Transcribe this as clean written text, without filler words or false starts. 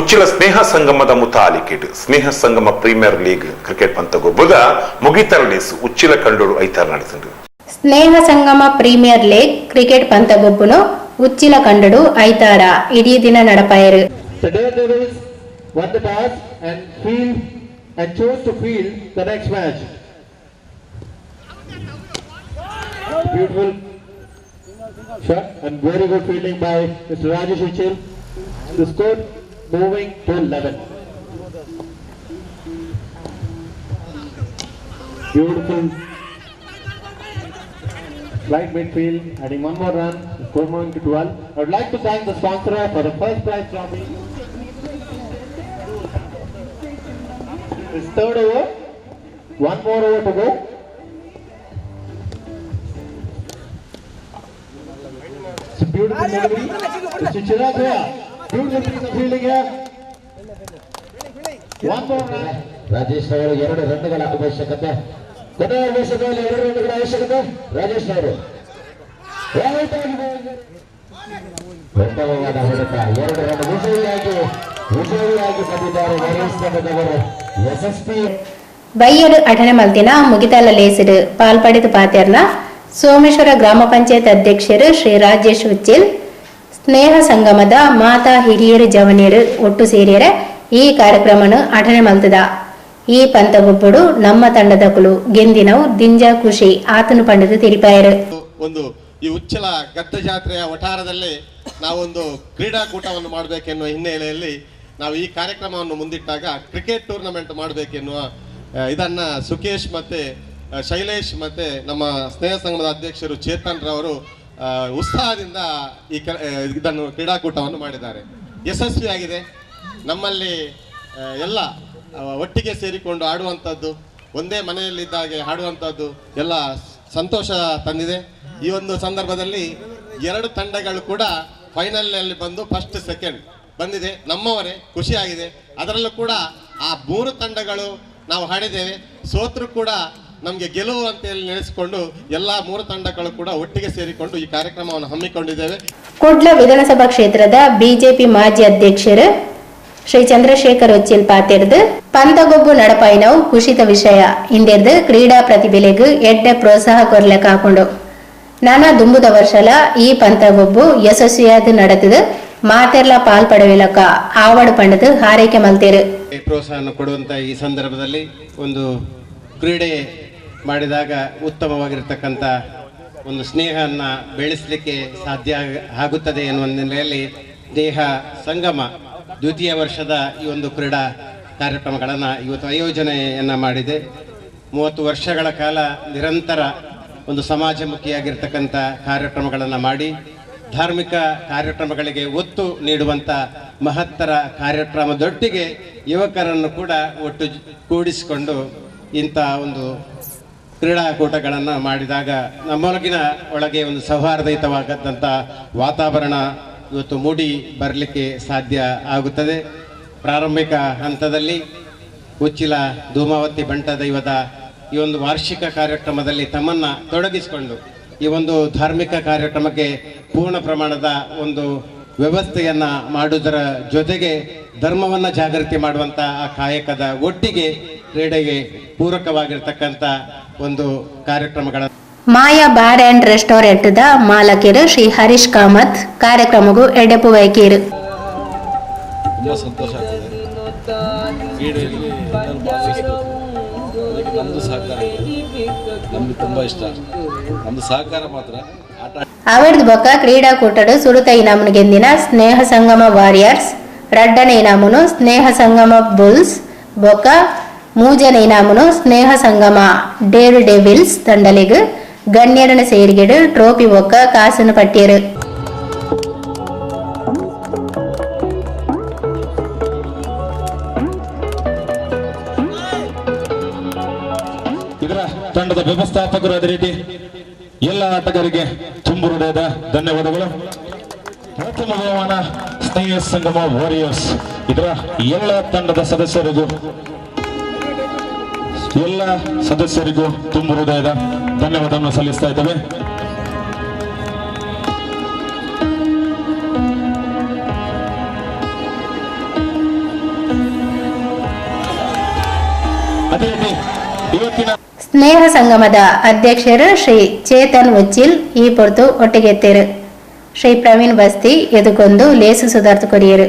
ಉಚ್ಚಿಲ ಸ್ನೇಹ ಸಂಗಮದ ಮುತಾಲಿಕೆಡ್ ಸ್ನೇಹ ಸಂಗಮ premier league cricket ಪಂತಗೊಬ್ಬದ ಮುಗಿತರಲೇಸು Uchila ಕಂಡೋಡು ಐತಾರ ನಡೆಸಿತು. ಸ್ನೇಹ ಸಂಗಮ ಪ್ರೀಮಿಯರ್ ಲೀಗ್ ಕ್ರಿಕೆಟ್ ಪಂತಗೊಬ್ಬುನು ಉಚ್ಚಿಲ ಕಂಡಡು ಐತಾರ ಇಡೀ ದಿನ ನಡಪಾಯರು. The Daredevils won the toss and field and chose to field the next match. Beautiful shot and very good fielding by Mr. Rajesh Uchil. The score moving to 11. Beautiful right midfield, adding one more run, the score moving to 12. I would like to thank the sponsor for the first prize trophy. It's third over, one more over to go. It's a beautiful delivery. Mr. Chirag here, beautiful piece of fielding here. One more run. Rajesh ಅವರು 2 ರನ್ಗಳ ಅವಶ್ಯಕತೆ. ಕೊನೆಯ ನಿಮಿಷದಲ್ಲಿ 2 ರನ್ಗಳ ಅವಶ್ಯಕತೆ. ರಾಜೇಶ್ ಅವರು right ಆಗಿ ಉತ್ತಮವಾದ ಹೊಡೆತ, 2 ರನ್. ವಿಜಯಿಯಾಗಿ ಬಂದಿದ್ದಾರೆ ವರೀಶ್ ತಂಡದವರು ಯಶಸ್ವಿ. ಬೈಯಡು ಅಠನೆ ಮಲ್ತಿನ ಮುಗಿತಲ ಲೇಸಿಡು ಪಾಲ್ಪಡೆದು ಪಾತೆರ್ನ ಸೋಮೇಶ್ವರ ಗ್ರಾಮ ಪಂಚಾಯತ್ ಅಧ್ಯಕ್ಷರು ಶ್ರೀ ರಾಜೇಶ್ ಉಚ್ಚಿಲ್, ಸ್ನೇಹ ಸಂಗಮದ ಮಾತಾ ಹಿರಿಯರು ಜವನಿಯರು ಒಟ್ಟು ಸೇರಿಯರೆ ಈ ಕಾರ್ಯಕ್ರಮನು ಅಠನೆ ಮಲ್ತದ. ಈ ಪಂತಗೊಬ್ಬಡು ನಮ್ಮ ತಂಡದ ಕುಲು ಗೆಂದಿನವು ದಿಂಜ ಖುಷಿ ಆತನು ಪಂಡದು ತಿರಿಪಾಯರು. ಒಂದು ಈ ಉಚ್ಚಲ ಗದ್ದ ಜಾತ್ರೆಯ ವಠಾರದಲ್ಲಿ ನಾವೊಂದು ಕ್ರೀಡಾಕೂಟವನ್ನು ಮಾಡಬೇಕೆನ್ನುವ ಹಿನ್ನೆಲೆಯಲ್ಲಿ ನಾವು ಈ ಕಾರ್ಯಕ್ರಮವನ್ನು ಮುಂದಿಟ್ಟಾಗ ಕ್ರಿಕೆಟ್ ಟೂರ್ನಮೆಂಟ್ ಮಾಡಬೇಕೆನ್ನುವ ಇದನ್ನ ಸುಕೇಶ್ ಮತ್ತೆ ಶೈಲೇಶ್ ಮತ್ತೆ ನಮ್ಮ ಸ್ನೇಹ ಸಂಘದ ಅಧ್ಯಕ್ಷರು ಚೇತನ್ ರವರು ಉತ್ಸಾಹದಿಂದ ಈ ಇದನ್ನು ಕ್ರೀಡಾಕೂಟವನ್ನು ಮಾಡಿದ್ದಾರೆ. ಯಶಸ್ವಿಯಾಗಿದೆ. ನಮ್ಮಲ್ಲಿ ಎಲ್ಲ ಒಟ್ಟಿಗೆ ಸೇರಿಕೊಂಡು ಆಡುವಂಥದ್ದು, ಒಂದೇ ಮನೆಯಲ್ಲಿದ್ದಾಗೆ ಆಡುವಂಥದ್ದು ಎಲ್ಲ ಸಂತೋಷ ತಂದಿದೆ. ಈ ಒಂದು ಸಂದರ್ಭದಲ್ಲಿ 2 ತಂಡಗಳು ಕೂಡ ಫೈನಲ್ನಲ್ಲಿ ಬಂದು ಫಸ್ಟ್ ಸೆಕೆಂಡ್ ಬಂದಿದೆ. ನಮ್ಮವರೇ ಖುಷಿಯಾಗಿದೆ. ಅದರಲ್ಲೂ ಕೂಡ ಆ 3 ತಂಡಗಳು ನಾವು ಆಡಿದ್ದೇವೆ. ಸೋತ್ರು ಕೂಡ ನಮ್ಗೆ ಗೆಲುವು ಅಂತ ಹೇಳಿ ನೆನೆಸಿಕೊಂಡು ಎಲ್ಲ 3 ತಂಡಗಳು ಕೂಡ ಒಟ್ಟಿಗೆ ಸೇರಿಕೊಂಡು ಈ ಕಾರ್ಯಕ್ರಮವನ್ನು ಹಮ್ಮಿಕೊಂಡಿದ್ದೇವೆ. ಕುಡ್ಲ ವಿಧಾನಸಭಾ ಕ್ಷೇತ್ರದ ಬಿಜೆಪಿ ಮಾಜಿ ಅಧ್ಯಕ್ಷರು ಶ್ರೀ ಚಂದ್ರಶೇಖರ್ ಉಚ್ಚಿಲ್ ಪಾತಿರ್ದು ಪಂತಗೊಬ್ಬು ನಡಪಾಯಿನವು ಖುಷಿತ ವಿಷಯ. ಇಂದಿರ್ದು ಕ್ರೀಡಾ ಪ್ರತಿಭೆಲೆಗು ಎಡ್ಡೆ ಪ್ರೋತ್ಸಾಹ ಕೊರ್ಲೆಕ್ ಹಾಕೊಂಡು ನಾನಾ ದುಂಬುದ ವರ್ಷಲ ಈ ಪಂತಗೊಬ್ಬು ಯಶಸ್ವಿಯಾದ ನಡೆತದು. ಮಾತೆರ್ಲ ಪಾಲ್ ಪಡವಿಲಕ ಆವಡು ಪಂಡದು ಹಾರೈಕೆ ಮಲ್ತೇರು. ಪ್ರೋತ್ಸಾಹವನ್ನು ಕೊಡುವಂತ ಈ ಸಂದರ್ಭದಲ್ಲಿ ಒಂದು ಕ್ರೀಡೆ ಮಾಡಿದಾಗ ಉತ್ತಮವಾಗಿರ್ತಕ್ಕಂಥ ಒಂದು ಸ್ನೇಹವನ್ನು ಬೆಳೆಸಲಿಕ್ಕೆ ಸಾಧ್ಯ ಆಗುತ್ತದೆ ಎನ್ನುವ ಹಿನ್ನೆಲೆಯಲ್ಲಿ ದೇಹ ಸಂಗಮ ದ್ವಿತೀಯ ವರ್ಷದ ಈ ಒಂದು ಕ್ರೀಡಾ ಕಾರ್ಯಕ್ರಮಗಳನ್ನು ಇವತ್ತು ಆಯೋಜನೆಯನ್ನು ಮಾಡಿದೆ. 30 ವರ್ಷಗಳ ಕಾಲ ನಿರಂತರ ಒಂದು ಸಮಾಜಮುಖಿಯಾಗಿರ್ತಕ್ಕಂಥ ಕಾರ್ಯಕ್ರಮಗಳನ್ನು ಮಾಡಿ ಧಾರ್ಮಿಕ ಕಾರ್ಯಕ್ರಮಗಳಿಗೆ ಒತ್ತು ನೀಡುವಂಥ ಮಹತ್ತರ ಕಾರ್ಯಕ್ರಮದೊಟ್ಟಿಗೆ ಯುವಕರನ್ನು ಕೂಡ ಒಟ್ಟು ಕೂಡಿಸಿಕೊಂಡು ಇಂಥ ಒಂದು ಕ್ರೀಡಾಕೂಟಗಳನ್ನು ಮಾಡಿದಾಗ ನಮ್ಮೊಳಗಿನ ಒಳಗೆ ಒಂದು ಸೌಹಾರ್ದಯುತವಾದಂಥ ವಾತಾವರಣ ಇವತ್ತು ಮೂಡಿ ಬರಲಿಕ್ಕೆ ಸಾಧ್ಯ ಆಗುತ್ತದೆ. ಪ್ರಾರಂಭಿಕ ಹಂತದಲ್ಲಿ ಉಚ್ಚಿಲ ಧೂಮಾವತಿ ಬಂಟ ದೈವದ ಈ ಒಂದು ವಾರ್ಷಿಕ ಕಾರ್ಯಕ್ರಮದಲ್ಲಿ ತಮ್ಮನ್ನು ತೊಡಗಿಸಿಕೊಂಡು ಈ ಒಂದು ಧಾರ್ಮಿಕ ಕಾರ್ಯಕ್ರಮಕ್ಕೆ ಪೂರ್ಣ ಪ್ರಮಾಣದ ಒಂದು ವ್ಯವಸ್ಥೆಯನ್ನು ಮಾಡುವುದರ ಜೊತೆಗೆ ಧರ್ಮವನ್ನು ಜಾಗೃತಿ ಮಾಡುವಂಥ ಆ ಕಾಯಕದ ಒಟ್ಟಿಗೆ ಕ್ರೀಡೆಗೆ ಪೂರಕವಾಗಿರ್ತಕ್ಕಂಥ ಒಂದು ಕಾರ್ಯಕ್ರಮಗಳ Maya bar and restaurant the ಮಾಲಕರು ಶ್ರೀ ಹರೀಶ್ ಕಾಮತ್ ಕಾರ್ಯಕ್ರಮಗೂ ಎಡೆಪು ವೈಕೀರು. ತುಂಬ ಸಂತೋಷ ಆಗ್ತದೆ. ಕ್ರೀಡೆಯಲ್ಲಿ ಎಲ್ಲರೂ ಭಾಗವಹಿಸಬೇಕು. ಅದಕ್ಕೆ ನಮ್ಮದು ಸಹಕಾರ ಇದೆ. ನಮ್ಗೆ ತುಂಬ ಇಷ್ಟ ನಮ್ಮದು ಸಹಕಾರ ಮಾತ್ರ ಆಟ. ಅವೆಡ್ದು ಬೊಕ್ಕ ಕ್ರೀಡಾಕೂಟಡು ಸುರುತ ಇನಾಮುನು ಗೆಂದಿನ ಸ್ನೇಹ ಸಂಗಮ ವಾರಿಯರ್ಸ್, ರಡ್ಡನ ಇನಾಮುನು ಸ್ನೇಹ ಸಂಗಮ ಬುಲ್ಸ್ ಬೊಕ್ಕ ಮೂಜನ ಇನಾಮುನು ಸ್ನೇಹ ಸಂಗಮ ಡೇರ್ ಡೆವಿಲ್ಸ್ ತಂಡಲಿಗ್ ಗಣ್ಯರನ ಸೇರಿಗೆಡು ಟ್ರೋಫಿ ಬೊಕ್ಕ ಕಾಸನ್ನು ಪಟ್ಟಿಯರು. ಇದರ ತಂಡದ ವ್ಯವಸ್ಥಾಪಕರು ಅದೇ ರೀತಿ ಎಲ್ಲ ಆಟಗಾರರಿಗೆ ತುಂಬು ಹೃದಯದ ಧನ್ಯವಾದಗಳು. ಪ್ರಥಮ ಬಹುಮಾನ ಸ್ನೇಹ ಸಂಗಮ ವಾರಿಯರ್ಸ್ ಇದರ ಎಲ್ಲ ತಂಡದ ಸದಸ್ಯರಿಗೂ ಎಲ್ಲ ಸದಸ್ಯರಿಗೂ ತುಂಬು ಹೃದಯದ ಧನ್ಯವಾದವನ್ನು ಸಲ್ಲಿಸ್ತಾ ಇದ್ದೇವೆ. ಅದೇ ರೀತಿ ಇವತ್ತಿನ ಸ್ನೇಹ ಸಂಗಮದ ಅಧ್ಯಕ್ಷರು ಶ್ರೀ ಚೇತನ್ ಉಚ್ಚಿಲ್ ಈ ಪೊರ್ತು ಒಟ್ಟಿಗೆತ್ತೇರು. ಶ್ರೀ ಪ್ರವೀಣ್ ಬಸ್ತಿ ಎದುಕೊಂದು ಲೇಸು ಸುಧಾರ್ತು ಕೊರಿಯರು.